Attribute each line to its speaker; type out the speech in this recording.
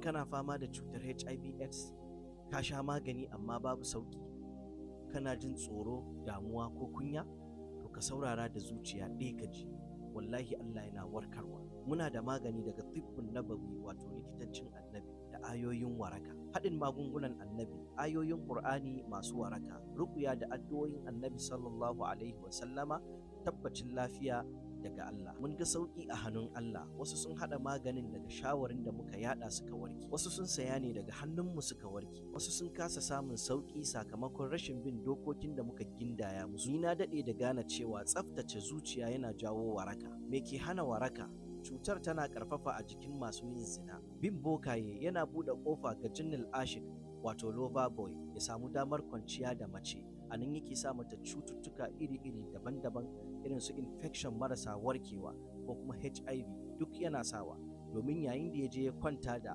Speaker 1: Kana fama da cutar HIV AIDS? Ka sha magani amma babu sauki? Kana jin tsoro, damuwa ko kunya? To ka saurara da zuciya ɗaya ka ji. Wallahi Allah yana warkarwa. Muna da magani daga Tibbun Nabawi, wato likitancin Annabi, da ayoyin waraka. Haɗin magungunan Annabi, ayoyin Qur'ani masu waraka, ruƙuya da addu'o'in Annabi sallallahu alaihi wasallama, tabbacin lafiya daga Allah. Mun ga sauƙi a hannun Allah. Wasu sun haɗa maganin daga shawarin da muka yada suka warke. Wasu sun saya ne daga hannunmu suka warke. Wasu sun kasa samun sauƙi sakamakon rashin bin dokokin da muka gindaya musu. Ni na daɗe da gane cewa tsaftace zuciya yana jawo waraka. Me ke hana waraka? Cutar tana ƙarfafa a jikin masu yin zina. Bin bokaye yana buɗe ƙofa ga jinnil ashik, wato lover boy, ya samu damar kwanciya da mace. A nan yake sa mata cututtuka iri-iri daban-daban, irin su infection marasa warkewa ko kuma HIV, duk yana sawa, domin yayin da ya je ya kwanta da